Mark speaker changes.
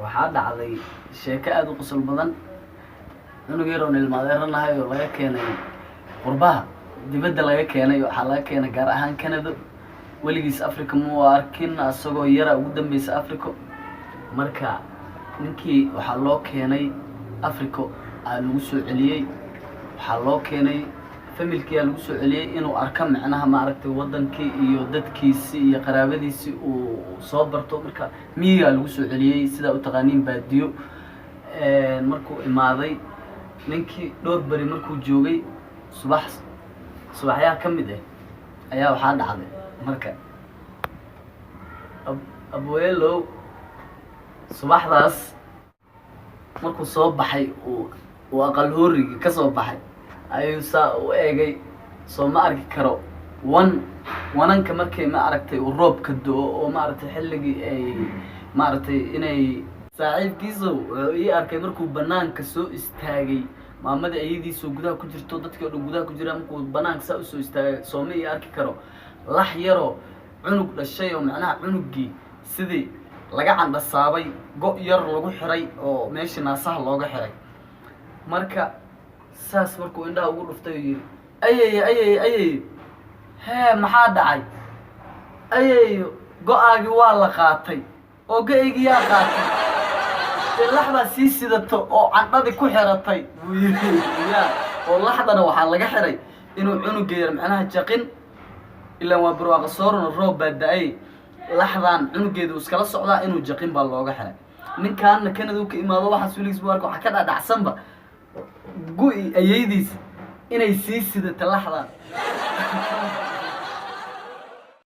Speaker 1: Waxaa dhacday sheeko aada u qosol badan. Cunug yar oon ilmaadeeranahay oo laga keenay qurbaha dibadda laga keenay, waxaa laga keenay gaar ahaan Canada. Weligiis Africa muu arkin, asagoo yara ugu dambeysa Africa. Marka ninkii waxaa loo keenay Africa, aa lagu soo celiyey. Waxaa loo keenay familkiyaa lagu soo celiyey inuu arko, macnaha maaragtay, wadankii iyo dadkiisi iyo qaraabadiisi uu soo barto. Marka miyigaa lagu soo celiyey, sidaa u taqaaniin baadiyo. Markuu imaaday ninkii, dhowr beri markuu joogay, subax subaxyaha ka mid ah ayaa waxaa dhacday marka abweelow subaxdaas markuu soo baxay, uu aqal hoorigii ka soo baxay, ayuu saa u eegay. Soo ma arki karo wan wananka markay, ma aragtay, uu roobka do-o oo maaragtay xilligii ay maaragtay inay saaxiibkiiso. Wuxuu ii arkay markuu banaanka soo istaagay, maamadii ayadiisoo gudaha ku jirto, dadkii o dhan gudaha ku jira. Markuu banaanka saa usoo istaagay, sooma ii arki karo lax yaroo cunug dhashay oo macnaha cunugii sidii laga candhasaabay, go' yar lagu xiray oo meeshii naasaha looga xiray. Marka saas markuu indhaha ugu dhuftay uu yidhi, "Ayeyo, ayeyo, ayeyo!" "Hee, maxaa dhacay?" "Ayeyo, go-aagii waa la qaatay." "Oo go-aygii yaa qaatay?" "Dee laxdaa sii sidato oo candhadii ku xiratay," buu yidhi. Ya oo laxdana waxaa laga xiray inuu cunuga yar macnaha jaqin, ilaan waa barwaaqa soorano, roob baa da-ay, laxdaan cunugeedu iskala socdaa, inuu jaqin baa looga xiray. Ninkaana Canada ka imaado, waxaas weligiis bu arka, waxaa ka dhadhacsanba gu-i ayeydiis inay sii sidata laxdaan.